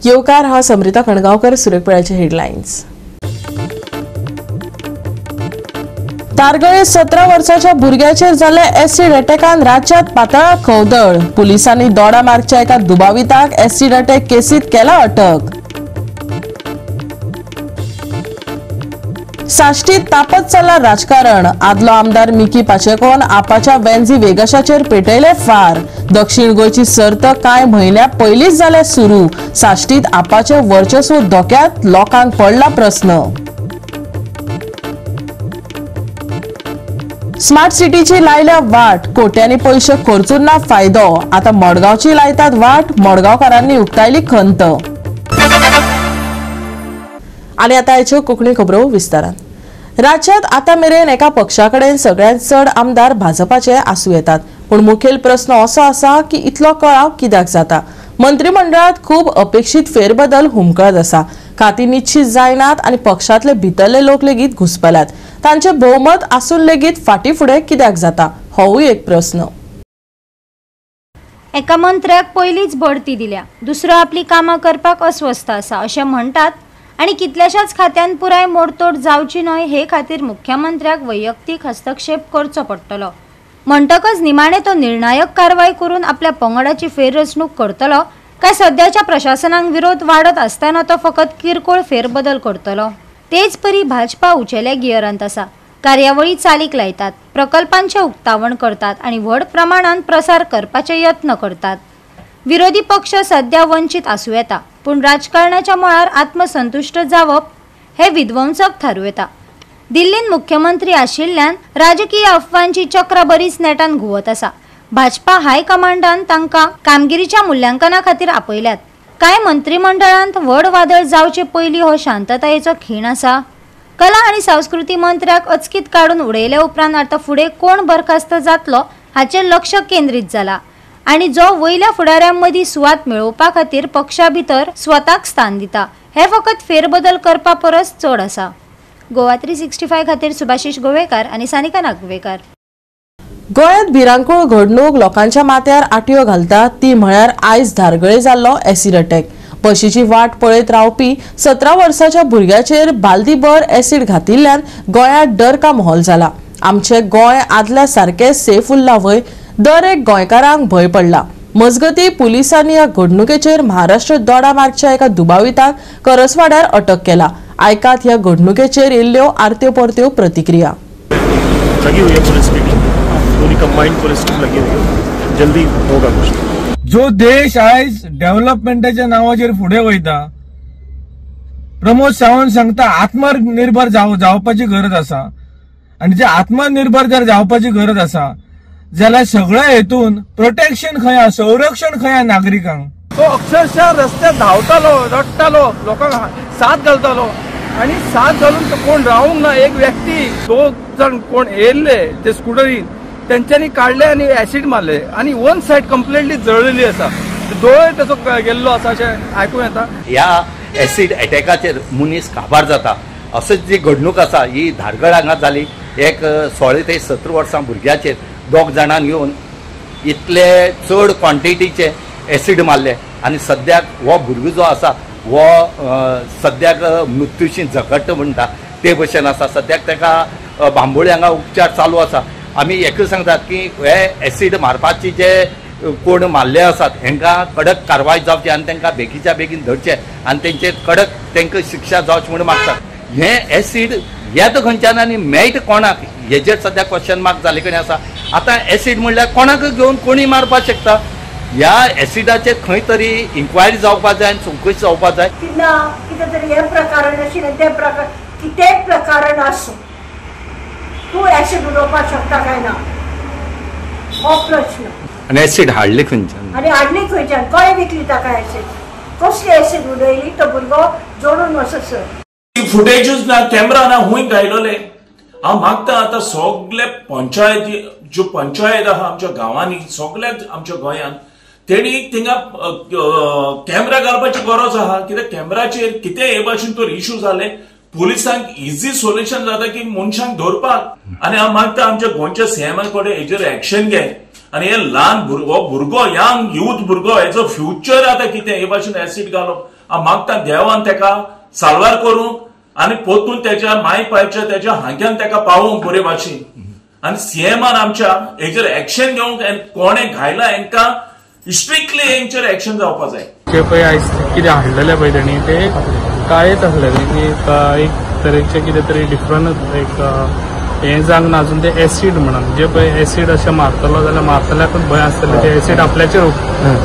येवकार. हा समृता कणगावकर. सुरेखपेळाचे हेडलायन्स. तारगळे 17 वर्साच्या भुरग्याचेर जाल्ल्या एसिड अटॅकान राज्यात पातळा खवदळ. पुलिसांनी दोडा मार्गच्या एका दुबाविताक एसिड अटॅक केसीत केला अटक. साश्टीत तापत चल्ला राजकारण. आदलो आमदार मिकी पाचेकोन आपाच्या वेन्झी वेगशाचेर पेटयले फार. दक्षिण गोंयची सर्त कांय म्हयन्या पयलींच जाल्या सुरू. साश्टीत आपाचे वर्चस्व धोक्यात, लोकांक पडला प्रस्न. स्मार्ट सिटीची लायल्या वाट, कोट्यांनी पयशे खर्चून ना फायदो. आता मडगांवची लायतात वाट, मडगांवकारांनी उक्तायली खंत. आनी आतां हाच्यो कोंकणी खबरो विस्तारान. राज्यात आतां मेरेन एका पक्षा कडेन सगळ्यांत चड आमदार भाजपाचे आसूं येतात, पूण मुखेल प्रस्न असो आसा की इतलो कळाव कित्याक जाता? मंत्रिमंडळात खूब अपेक्षीत फेरबदल हुमकळत आसा. खाती निश्चित जायनात आनी पक्षांतले भितरले लोक लेगीत घुसपल्यात. तांचे भोवमत आसून लेगीत फाटी फुडें कित्याक जाता, होवूय एक प्रस्न. एका मंत्र्याक पयलींच बढती दिल्या, दुसरो आपली कामां करपाक अस्वस्थ आसा अशें म्हणटात आनी कितल्याशाच खात्यान पुराय मोडतोड जावची न्हय हे खातीर मुख्यमंत्र्याक वैयक्तीक हस्तक्षेप करचो पडटलो. म्हणटकच निमाणे तो निर्णायक कारवाय करून आपल्या पंगडाची फेररचणूक करतलो काय सद्याच्या प्रशासनाक विरोध वाडत आसतना तो फकत किरकोळ फेरबदल करतलो? तेच परी भाजपा उंचेल्या गियरांत आसा. कार्यावळी चालीक लायतात, प्रकल्पांचें उक्तावण करतात आनी व्हड प्रमाणांत प्रसार करपाचे यत्न करतात. विरोधी पक्ष सद्या वंचीत आसूं येता, पूण राजकारणाच्या मळार आत्मसंतुश्ट जावप हे विध्वंसक थारूं येता. दिल्लींत मुख्यमंत्री आशिल्ल्यान राजकीय अफवांची चक्रां बरीच नेटान घुंवत आसा. भाजपा हायकमांडान तांकां कामगिरीच्या मुल्यांकना खातीर आपयल्यात. कांय मंत्रिमंडळांत व्हड वादळ जावचे पयलीं हो शांततायेचो खीण आसा. कला आनी संस्कृती मंत्र्याक अचकीत काडून उडयले उपरांत आतां फुडें कोण बरखास्त जातलो हाचेर लक्ष केंद्रीत जाला आनी जो वयल्या फुडाऱ्यां मदीं सुवात मेळोवपा खातीर पक्षा भितर स्वताक स्थान दिता हे फकत फेरबदल करपा परस चड आसा. गोवा 365 खातीर सुभाषिश गोवेकार आनी सानिका नागवेकार. गोंयांत भिरांकूळ घडणूक लोकांच्या माथ्यार आटयो घालता ती म्हळ्यार आयज धारगळे जाल्लो एसिड अटॅक. बशीची वाट पळयत रावपी 17 वर्साच्या भुरग्याचेर बालदीभर एसिड घातिल्ल्यान गोंयांत डर का माहोल जाला. आमचे गोंय आदल्या सारकें सेफ उरला व्हय? दर एक गोंयकारांक भंय पडला. मजगती पुलिसांनी ह्या घडणुकेचेर महाराष्ट्र दोडा मार्गच्या एका दुबाविताक करसवाड्यार अटक केला. आयकात ह्या घडणुकेचेर येयल्ल्यो आरत्यो परत्यो प्रतिक्रिया. लगी हुई है पुलिस की टीम, पूरी कंबाइंड पुलिस टीम लगी हुई है, जल्दी होगा कुछ. जो देश आयज डेव्हलपमेंटाच्या नावाचेर फुडें वयता, प्रमोद सावंत सांगता आत्मनिर्भर जावपाची गरज आसा, आनी जे आत्मनिर्भर जर जावपाची गरज आसा जाल्यार सगळ्या हेतून प्रोटेक्शन खंय आसा, संरक्षण खंय आसा नागरिकांक? तो अक्षरशः रस्त्यार धांवतालो, रडटालो, लोकांक साथ घालतालो आनी साथ घालून तो कोण रावूंक ना. एक व्यक्ती दोग जाण कोण येयल्ले ते स्कुटरीन तेंच्यांनी काडले आनी एसिड मारले आनी वन सायड कंप्लिटली जळलेली आसा, दोळे तेचो गेल्लो आसा अशें आयकूंक येता. ह्या एसिड अटॅकाचेर मनीस काबार जाता. अशीच जी घडणूक आसा ही धारगळ हांगा जाली. एक 16 ते 17 वर्सां भुरग्याचेर दोग जाणांक येवन इतले चड क्वॉन्टिटीचे एसिड मारले आनी सद्याक हो भुरगो जो आसा हो सद्याक मृत्यूशी झगडटा म्हणटा ते भशेन आसा. सद्याक ताका बांबोळी हांगा उपचार चालू आसा. आमी एकूच सांगतात की हे एसिड मारपाची जे कोण मारले आसात हेंकां कडक कारवाय जावची आनी तांकां बेगीच्या बेगीन धरचे आनी तेंचेर कडक तांकां शिक्षा जावची म्हूण मागतात. हें एसिड येता खंयच्यान आनी मेळटा कोणाक हेजेर सद्या क्वेश्चन मार्क जाल्ले कडेन आसा. आतां एसिड म्हणल्यार कोणाक घेवन कोणी मारपाक शकता. ह्या एसिडाचेर खंय तरी इन्क्वायरी जावपाक जाय आनी चवकशी जावपाक जाय. ना कितें तरी हें प्रकरण आशिल्लें तें प्रकरण, कितेंय प्रकरण आसूं तूं एसिड उडोवपाक शकता काय ना हो प्रश्न. आनी एसिड हाडली खंयच्यान? आनी हाडली खंयच्यान? कोणें विकली ताका एसिड? कसली एसिड उडयली? तो भुरगो जोडून वचसर फुटेजूच ना, कॅमेरा ना, हुंय गायलोले. हांव मागता आतां सगळे पंचायती ज्यो पंचायत आहा आमच्या गांवांनी, सगळ्या आमच्या गोंयांत तेणी थिंगा कॅमेरा घालपाची गरज आहा. कित्याक कॅमेराचेर कितें हे भाशेन तर इशू जाले पुलिसांक इजी सोल्युशन जाता की मनशांक धरपाक. आनी हांव मागता आमच्या गोंयच्या सीएमा कडेन हेजेर एक्शन घे. आनी हे ल्हान भुरगो भुरगो यंग यूथ भुरगो हेजो फ्युचर आतां कितें हे भाशेन एसीड घालप. हांव मागता देवान तेका साल्वार करूंक आनी पोतून तेच्या माय पायच्या तेच्या हांग्यान तेका पावोवंक बरे भाशेन. आनी सीएमान आमच्या हेजेर एक्शन घेवंक आनी कोणें घायला हेंकां स्ट्रिक्टली हेंचेर एक्शन जावपा जाय. जे पळय आयज कितें हाडलेलें पळय तेणी ते कांयच आसलें की एक तरेचें कितें तरी डिफरंट एक हें जावंक ना अजून. ते एसीड म्हणून जे पळय एसीड अशें मारतलो जाल्यार मारतल्याकूच भंय आसतलें ते एसीड आपल्याचेर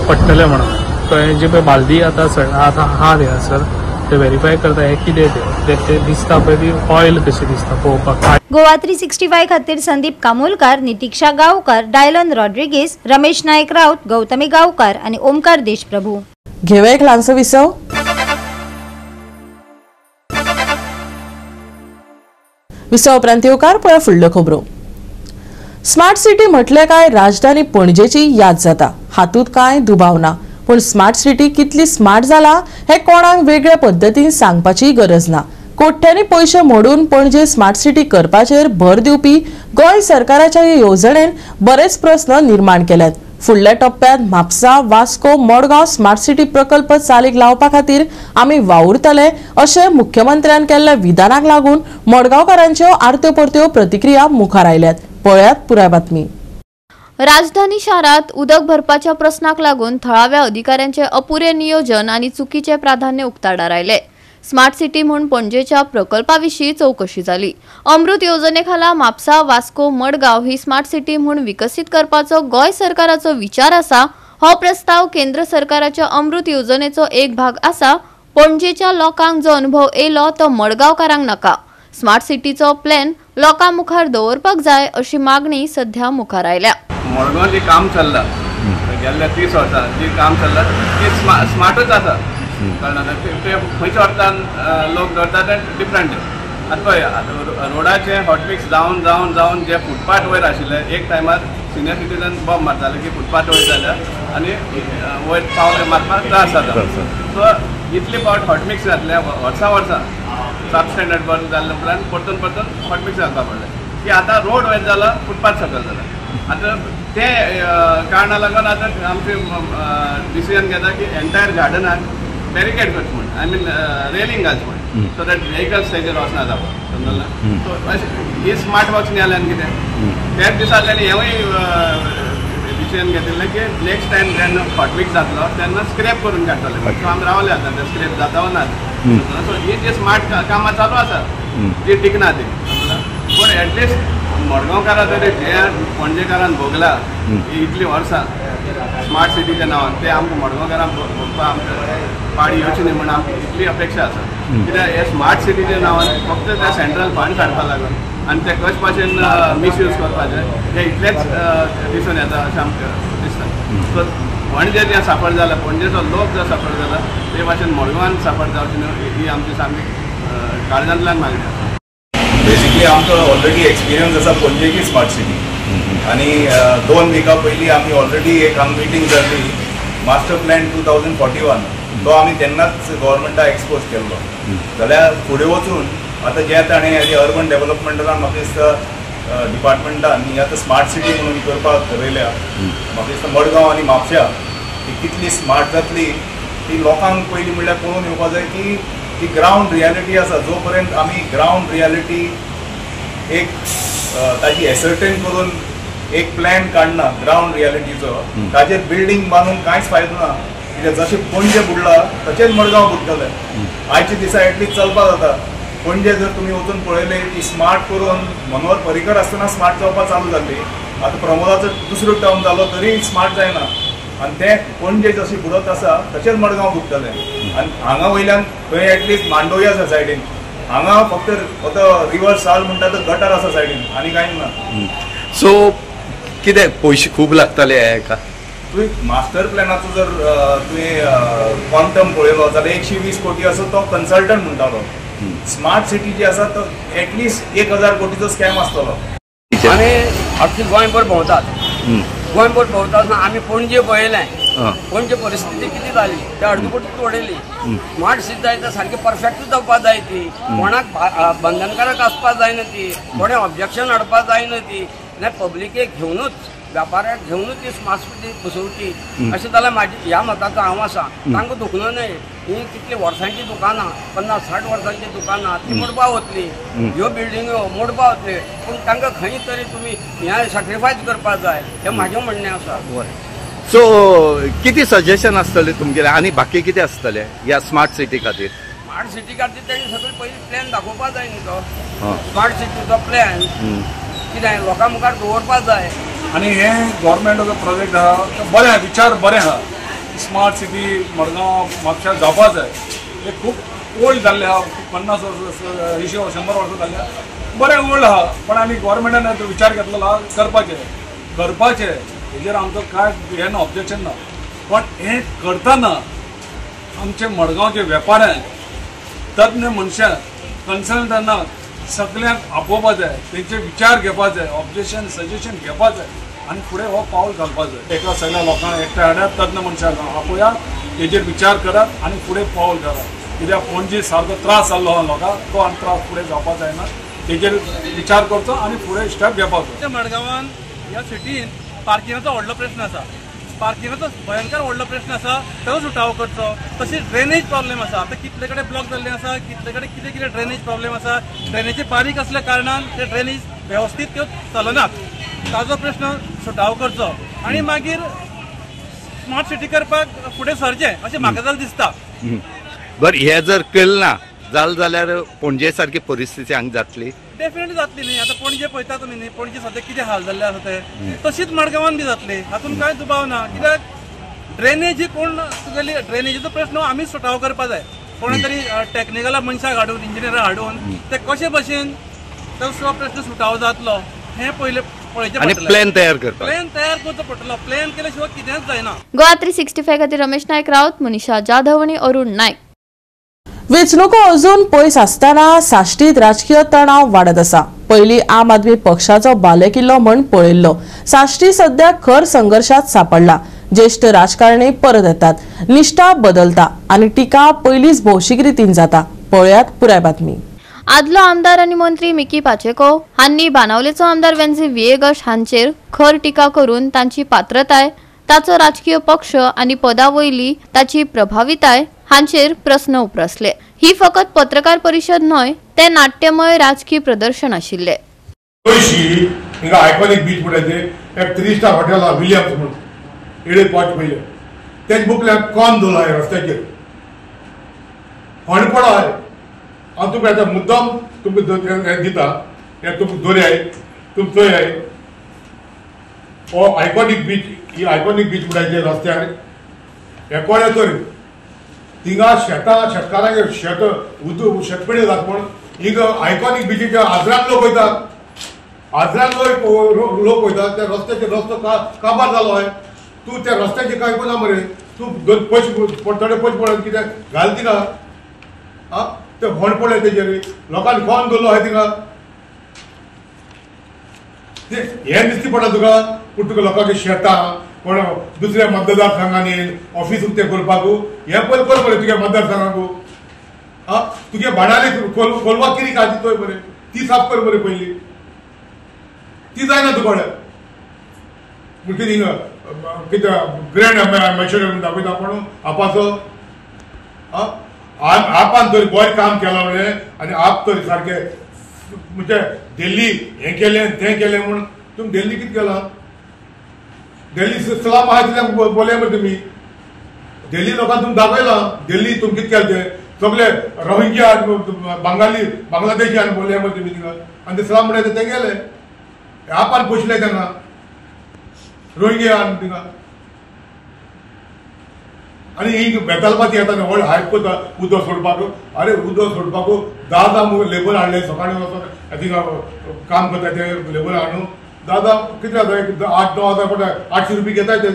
पडटलें म्हणून. कळ्ळें जे पळय बालदी आतां आतां आहा थंयसर ते व्हेरीफाय करता हें कितें तें तें दिसता पळय ती ऑयल कशी दिसता पळोवपाक. गोवा 365 खातीर संदीप कामोलकार, नितिक्षा गांवकार, डायलन रॉड्रिगेज, रमेश नायक राऊत, गौतमी गांवकार आनी ओमकार देशप्रभू. घेवया एक ल्हानसो विसव. विसव उपरांत येवकार पळय फुडल्यो खबरो. स्मार्ट सिटी म्हटलें काय राजधानी पणजेची याद जाता, हातूंत कांय दुबाव ना. पूण स्मार्ट सिटी कितली स्मार्ट जाला हे कोणाक वेगळ्या पद्दतीन सांगपाची गरज ना. कोट्यांनी पयशे मोडून पणजे स्मार्ट सिटी करपाचेर भर दिवपी गोंय सरकाराच्या येवजणेन बरेच प्रस्न निर्माण केल्यात. फुडल्या टप्प्यात म्हापसा, वास्को, मडगांव स्मार्ट सिटी प्रकल्प चालीक लावपा खातीर आमी वावुरतले अशें मुख्यमंत्र्यान केल्ल्या विधानाक लागून मडगांवकारांच्यो आरत्यो परत्यो प्रतिक्रिया मुखार आयल्यात. पळयात पुराय बातमी. राजधानी शारात उदक भरपाच्या प्रस्नाक लागून थळाव्या अधिकाऱ्यांचे अपुरे नियोजन आनी चुकीचे प्राधान्य उक्ताडार आयले. स्मार्ट सिटी म्हूण पणजेच्या प्रकल्पा विशीं चवकशी जाली. अमृत येवजणे खाला म्हापसा, वास्को, मडगांव ही स्मार्ट सिटी म्हूण विकसीत करपाचो गोंय सरकाराचो विचार आसा. हो प्रस्ताव केंद्र सरकाराच्या अमृत येवजणेचो एक भाग आसा. पणजेच्या लोकांक जो अनुभव येयलो तो मडगांवकारांक नाका. स्मार्ट सिटीचो प्लॅन लोकां मुखार दवरपाक जाय अशी मागणी सध्या मुखार आयल्या. मडगांव जे काम चल्लां गेल्ल्या 30 वर्सां जे काम चल्लां ते स्मार्टूच आसा. ते खंयच्या अर्थान लोक धरता ते डिफरंट. आतां पळय रोडाचे हॉटमिक्स जावन जावन जावन जे फुटपाथ वयर आशिल्ले एक टायमार सिनियर सिटीजन बॉम्ब मारताले की फुटपाथ वयर जाल्या आनी वयर पावले मारपाक त्रास जाता. सो इतले फावट हॉटमिक्स घातले वर्सां वर्सां सब स्टँडर्ड बंद जाल्ले उपरांत परतून परतून हॉटमिक्स घालपाक पडलें की आतां रोड वयर जाला फुटपाथ सकयल जाला. आतां ते कारणा लागून आतां आमचे डिसिजन घेता की एंटायर गार्डनाक बॅरिकेड करचें म्हूण, I mean railing घालचें म्हूण, सो that vehicles तेजेर वचना जावप. समजलें? सो अशें ही स्मार्ट वर्क्स न्ही जाल्यान कितें त्याच दिसा ताणें हेंवूय डिसिजन घेतिल्लें की नेक्स्ट टायम जेन्ना हॉटमिक्स जातलो तेन्ना स्क्रॅप करून काडटले. सो आमी रावले आतां ते स्क्रॅप जाता वा ना. सो ही जी स्मार्ट कामां चालू आसा ती टिकना ती. पूण एटलिस्ट मडगांवकारां तरी जे पणजेकारान भोगला इतलीं वर्सां स्मार्ट सिटीच्या नांवान ते आमकां मडगांवकारांक भोगपाक आमकां पाडी येवची न्ही म्हूण आमकां इतली अपेक्षा आसा. कित्याक हे स्मार्ट सिटीच्या नांवान फक्त ते सेंट्रल फंड काडपाक लागून आनी ते कशे भाशेन मिसयूज करपाचें हें इतलेंच दिसून येता अशें आमकां दिसता. सो पणजे जें साफर जाला, पणजेचो लोक जो साफर जाला ते भाशेन मडगांवान साफर जावची न्हू ही आमची सामकी काळजांतल्यान मागणी आसा. बेसिकली आमकां ऑलरेडी एक्सपिरियन्स आसा पणजेची स्मार्ट सिटी आनी 2 विका पयलीं आमी ऑलरेडी एक आम मिटींग जाल्ली मास्टर प्लॅन 2041 तो आमी तेन्नाच गव्हर्मेंटाक एक्सपोज केल्लो. जाल्यार फुडें वचून आतां जें ताणें अर्बन डेव्हलपमेंटान म्हाका दिसता डिपार्टमेंटान ही आतां स्मार्ट सिटी म्हणून करपाक ठरयल्या. म्हाका दिसता मडगांव आनी म्हापश्या ती कितली स्मार्ट जातली ती लोकांक पयलीं म्हणल्यार पळोवन येवपा जाय की ती ग्रावंड रियालिटी आसा. जो पर्यंत आमी ग्रावंड रियालिटी एक ताजी एसर्टेन करून एक प्लॅन काडना ग्रावंड रियालिटीचो ताजेर बिल्डींग बांदून कांयच फायदो ना. कित्याक जशें पणजे बुडला तशेंच मडगांव बुडटलें. आयच्या दिसा एटलीस्ट चलपाक जाता. पणजे जर तुमी वचून पळयलें ती स्मार्ट करून मनोहर पर्रीकर आसतना स्मार्ट जावपाक चालू जाल्ली. आतां प्रमोदाचो दुसरो टर्म जालो तरी स्मार्ट जायना आनी तें पणजे जशें बुडत आसा तशेंच मडगांव बुडटलें. आनी हांगा वयल्यान थंय एटलिस्ट मांडोवी आसा सायडीन, हांगा फक्त आतां रिवर साल म्हणटा तो गटर आसा सायडीन आनी कांय ना. सो कितें पयशे खूब लागतले हेका? तुवें मास्टर प्लॅनाचो जर तुवें क्वांटम पळयलो जाल्यार 120 कोटी असो तो कन्सल्टंट म्हणटालो. स्मार्ट सिटी जी आसा तो एटलिस्ट 1000 कोटीचो स्कॅम आसतलो. आमी अख्खी गोंयभर भोंवतात, गोंयभर भोंवता आसतना आमी पणजे पळयलें, पणजे परिस्थिती कितें जाली ते अर्दकुटीच उडयली. स्मार्ट सिटी जाय तर सारकी परफेक्टूच जावपाक जाय ती, कोणाक बंधनकारक आसपाक जायना ती, कोणें ऑब्जेक्शन हाडपाक जायना ती, ना पब्लिकेक घेवनूच व्यापाऱ्याक घेवनूच ती स्मार्ट सिटी बसोवची अशें जाल्यार म्हाजी ह्या मताचो हांव आसा. तांकां दुखना न्हय, ही कितली वर्सांची दुकानां, 50-60 वर्सांची दुकानां ती मोडपा वतली, ह्यो बिल्डिंग्यो मोडपा वतली, पूण तांकां खंय तरी तुमी हें सॅक्रिफायस करपा जाय हें म्हाजें म्हणणें आसा. सो कितें सजेशन आसतलें तुमगेलें आनी बाकी कितें आसतलें ह्या स्मार्ट सिटी खातीर? स्मार्ट सिटी खातीर तेणी सगळें पयलीं प्लॅन दाखोवपा जाय न्ही, तो स्मार्ट सिटीचो प्लॅन कितें लोकां मुखार दवरपा जाय. आनी हे गव्हर्मेंटाचो प्रोजेक्ट आहा तो बरें आहा, विचार बरें आहा. स्मार्ट सिटी मडगांव म्हापश्या जावपा जाय. हे खूब ओल्ड जाल्ले आहा, 50 वर्सां 80 100 वर्सां जाल्ले आहा, बरें ओल्ड आहा. पण आमी गव्हर्मेंटान तो विचार घेतलेलो आहा करपाचें करपाचें हेजेर आमचो कांय हें ना, ऑब्जेक्शन ना. पण हें करतना आमचे मडगांवचे वेपाऱ्यांक, तज्ञ मनशांक, कन्सल्टंटांक सगळ्यांक आपोवपा जाय, तेंचे विचार घेवपा जाय, ऑब्जेक्शन सजेशन घेवपा जाय आनी फुडें हो पावल घालपा जाय. एका सगळ्या लोकांक एकठांय हाडात, तज्ञ मनशांक आपोया, तेजेर विचार करात आनी फुडें पावल घालात. कित्याक पणजे सारको त्रास जाल्लो आहा लोकांक, तो आनी त्रास फुडें जावपा जायना, तेजेर विचार करचो आनी फुडें स्टेप घेवपाचो. मडगांवान ह्या सिटीन पार्किंगाचो व्हडलो प्रश्न आसा, पार्किंगाचो भयंकर व्हडलो प्रश्न आसा, ताचो सुटावो करचो. तशीच ड्रेनेज प्रॉब्लेम आसा, आतां कितले कडेन ब्लॉक जाल्ले आसा, कितले कडेन कितें कितें ड्रेनेज प्रॉब्लेम आसा. ड्रेनेजी बारीक असल्या कारणान ते ड्रेनेज वेवस्थीत त्यो चलनात, ताजो प्रश्न सुटावो करचो आनी मागीर स्मार्ट सिटी करपाक फुडें सरचें अशें म्हाका जाल्यार दिसता. बरें, हें जर केलें ना जालें जाल्यार पणजे सारकी परिस्थिती हांगा जातली? डेफिनेटली जातली न्ही. आतां पणजे पळयता तुमी न्ही, पणजे सद्या कितें हाल जाल्ले आसा ते, तशीच मडगांवान बी जातली, हातूंत कांय दुबाव ना. कित्याक ड्रेनेज कोण तुगेली ड्रेनेजीचो प्रश्न आमीच सुटावो करपा जाय. कोण तरी टॅक्निकला मनशाक हाडून, इंजिनियराक हाडून ते कशे भशेन तो प्रश्न सुटावो जातलो हें पयलें पळयचें पडटलें. प्लॅन तयार करपाक, प्लॅन तयार करचो पडटलो. प्लॅन केल्या शिवाय कितेंच जायना. गोवा 365 खातीर रमेश नायक राऊत, मनीषा जाधव आनी अरुण नायक. वेंचणुको अजून पयस आसतना साश्टीत राजकीय तणाव वाडत आसा. पयलीं आम आदमी पक्षाचो बालेकिल्लो म्हण पळयल्लो साश्टी सध्या खर संघर्शात सापडला. ज्येष्ठ राजकारणी परत येतात, निष्ठा बदलता आनी टिका पयलींच भौशीक रितीन जाता. पळयात पुराय बातमी. आदलो आमदार आनी मंत्री मिकी पाचेको हांणी बाणावलेचो आमदार वेन्झी व्हिएगश हांचेर खर टिका करून तांची पात्रताय, ताचो राजकीय पक्ष आनी पदा वयली ताची प्रभाविताय हांचेर प्रस्न उप्रासले. ही फकत पत्रकार परिषद न्हय, ते नाट्यमय राजकीय प्रदर्शन आशिल्ले. आयकॉनिक बीच म्हणटा एक 3 स्टार हॉटेल आहा विलियम्स म्हणून एडे पॉच पयले तेच बुकल्या कॉन दवरला आहे रस्त्याचेर होणपडो आहे. हांव तुमकां आतां मुद्दम तुमकां हें दिता, हे तुमकां दोरी तुम चोय हो आयकॉनिक बीच, ही आयकॉनिक बीच म्हणटा रस्त्यार हे कोणे तर थिंगा शेतां शेतकारांगे शेत उदक शेतपडी जाता म्हण हिंगा आयकॉनिक बिचीच्या आजरान लोक वयतात, आजरान लोक वयतात. त्या रस्त्याचेर रस्तो काबार जालो आहे. तूं त्या रस्त्याचेर कांय कोना मरे, तूं दोन पयशे थोडे पयशे पडून कितें घाल थिंगा, आं ते होण पडले तेजेर लोकांनी कोण दवरलो आहाय थिंगा. हें दिसती पडटा तुका, पूण तुका लोकांची शेतां कोण दुसऱ्या मतदारसंघांनी ऑफीस उक्तें करपाक हें पयलीं कर मरे तुगे मतदारसंघाक. आं तुगे भाणाली कोलवा किरी काजी चोय मरे, ती साफ कर मरे पयलीं, ती जायना तुका पूण कितें हिंगा कितें ग्रँड एम्बेसडर दाखयता कोण आपाचो. आं आपान तरी बरें काम केलां म्हणलें आनी आप तरी सारकें म्हणजे दिल्ली हें केलें तें केलें म्हूण तुमी दिल्ली कितें केलां? दिल्ली सलाम आहा तितल्यान बोलया मरे तुमी. दिल्ली लोकांक तुमी दाखयलां दिल्ली तुमी कितें केलें तें, सगळे रोहिंग्या बंगाली बांगलादेशी आनी बोलया मरे तुमी थिंगा आनी ते सलाम म्हणले ते गेले. आपान पोशिल्ले तांकां रोहिंग्या आनी थिंगा. आनी ही बेतालपाती येता न्ही व्हड हायप करता उदक सोडपाक. अरे उदक सोडपाक 10 लेबर हाडले सकाळीं वचोन थिंगा काम करता ते लेबर हाडून 10 कितले जाता एक 8-9 हजार पडटा, 800 रुपया घेता ते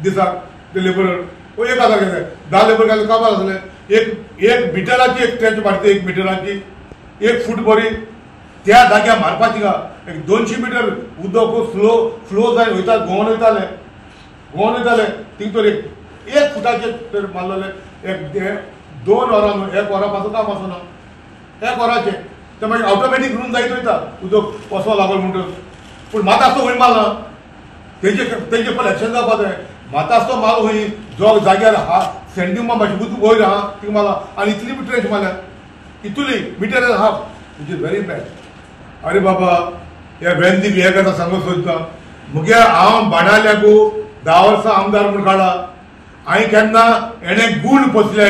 दिसाक ते लेबर. 1000 घेता, 10 लेबर घालून काबार आसले. एक मिटराची एक ट्रेंच मारता, 1 मिटराची 1 फूट बरी त्या जाग्यार मारपाची थिंगा एक 200 मिटर उदक स्लो फ्लो जाय वयता, गोवन वयताले, गोवन वयताले थिंग तर 1 फुटाचेर तर मारलेले. एक 2 वरां न्हू 1 वरां पासून काम आसना, 1 वराचें ते मागीर ऑटोमॅटीक रूम जायत वयता उदक वचो लागलो म्हणटच. पूण म्हाका आसतो खंय मारला तेजे तेजे पयलीं एक्शन जावपा जाय. मातासो माल खंय जो जाग्यार आहा सेंडिंग मातशें उदक वयर आहा थिंगा मारला आनी इतली बी ट्रेंच मारल्या इतली metre and half which is very bad. अरे बाबा हे वेंदी हे करता सांगूंक सोदता मुगे हांव बाणाल्याकू 10 वर्सां आमदार म्हूण काडला. हांवें केन्ना हेणें गूण पोसले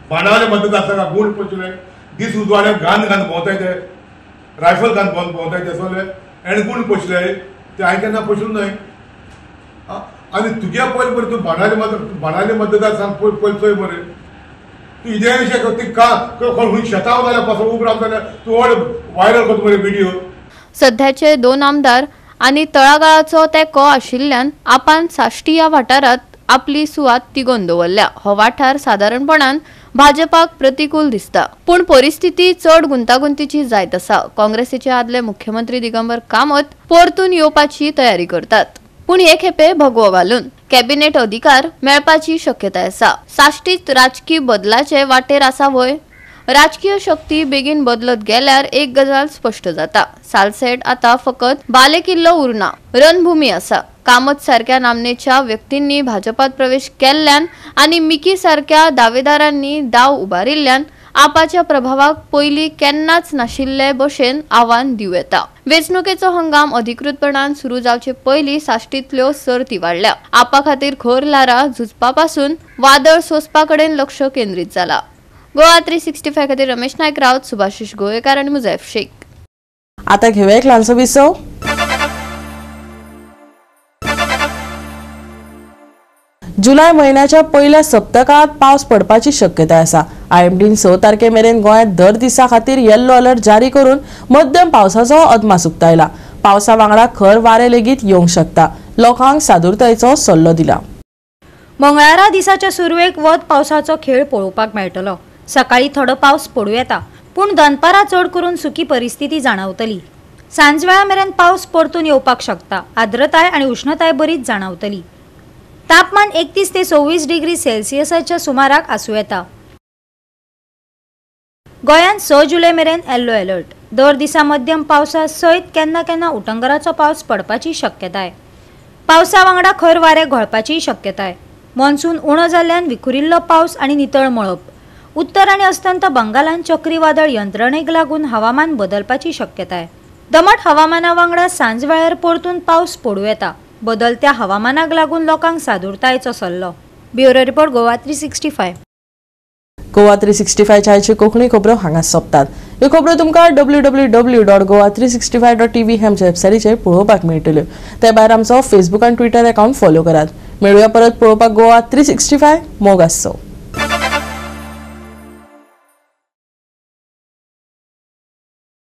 बाणावले मतदारसंघाक गूण पोसले दीस उजवाडे घान घान भोंवताय ते रायफल घान भोंवताय ते सगळे हेणें गूण पोसले ते हांवें केन्ना पोसले न्हय. आनी तुगे पयलीं मरे तूं बाणावले मतदारसंघ पयलीं चोय मरे तूं इदें विशय ती का कोण शेतां जाल्यार पासून उब रावता जाल्यार तूं व्हड व्हायरल करता मरे व्हिडियो. सध्याचे 2 आमदार आनी तळागाळाचो तेंको आशिल्ल्यान आपान साश्टी ह्या वाठारांत आपली सुवात तिगोवन दवरल्या. हो वाठार सादारणपणान भाजपाक प्रतिकूल दिसता, पूण परिस्थिती चड गुंतागुंतीची जायत आसा. काँग्रेसीचे आदले मुख्यमंत्री दिगंबर कामत परतून येवपाची तयारी करतात, पूण हे खेपे भगवो घालून कॅबिनेट अधिकार मेळपाची शक्यताय आसा. साश्टीत राजकी बदलाचे वाटेर आसा व्हय? राजकीय शक्ती बेगीन बदलत गेल्यार एक गजाल स्पश्ट जाता, सालसेट आता फकत बालेकिल्लो उरना, रणभूमी आसा. कामत सारक्या नामनेच्या व्यक्तींनी भाजपात प्रवेश केल्ल्यान आनी मिकी सारक्या दावेदारांनी दाव उबारिल्ल्यान आपाच्या प्रभावाक पयलीं केन्नाच नाशिल्ले भशेन आव्हान दिवं येता. वेंचणुकेचो हंगाम अधिकृतपणान सुरू जावचे पयलीं साश्टींतल्यो सर्ती वाडल्या. आपा खातीर खर ल्हारां झुजपा पासून वादळ सोंसपा कडेन लक्ष केंद्रीत जाला. गोवा 365 खातीर रमेश नायक राऊत, सुभाषिश गोवेकार आनी मुजैफ शेख. आता घेऊया एक ल्हानसो विसव. जुलय म्हयन्याच्या पयल्या सप्तकांत पावस पडपाची शक्यताय आसा. आयएमडीन 6 तारखे मेरेन गोंयांत दर दिसा खातीर येल्लो अलर्ट जारी करून मध्यम पावसाचो अदमास उक्तायला. पावसा वांगडा खर वारें लेगीत येवंक शकता. लोकांक सादुरतायेचो सल्लो दिला. मंगळारा दिसाच्या सुरवेक वत पावसाचो खेळ पळोवपाक मेळटलो. सकाळी थोडो पावस पडूं येता, पूण दनपारां चड करून सुकी परिस्थिती जाणवतली. सांजवेळा मेरेन पावस परतून येवपाक शकता. आर्द्रताय आनी उश्णताय बरीच जाणवतली. तापमान 31 ते 26 डिग्री सेल्सियसाच्या सुमाराक आसूं येता. गोंयांत 6 जुलय मेरेन येल्लो अलर्ट. दर दिसा मध्यम पावसा सयत केन्ना केन्ना उटंगराचो पावस पडपाची शक्यताय. पावसा वांगडा खर वारें घोळपाचीय शक्यताय. मॉन्सून उणो जाल्ल्यान विखुरिल्लो पावस आनी नितळ मळब. उत्तर आनी अस्तंत बंगालान चक्रीवादळ यंत्रणेक लागून हवामान बदलपाची शक्यताय. दमट हवामाना वांगडा सांजवेळार परतून पावस पडूं येता. बदलत्या हवामानाक लागून लोकांक सादुरतायेचो सल्लो. Bureau report, Goa 365. Goa 365 आयच्यो कोंकणी खबरो हांगा सोंपतात. ह्यो खबरो तुमकां www.goa365.tv ह्या आमच्या वेबसायटीचेर पळोवपाक मेळटल्यो. ते भायर आमचो फेसबूक आनी ट्विटर अकाउंट फॉलो करात. मेळुया परत पळोवपाक गोवा 365. मोग आसचो.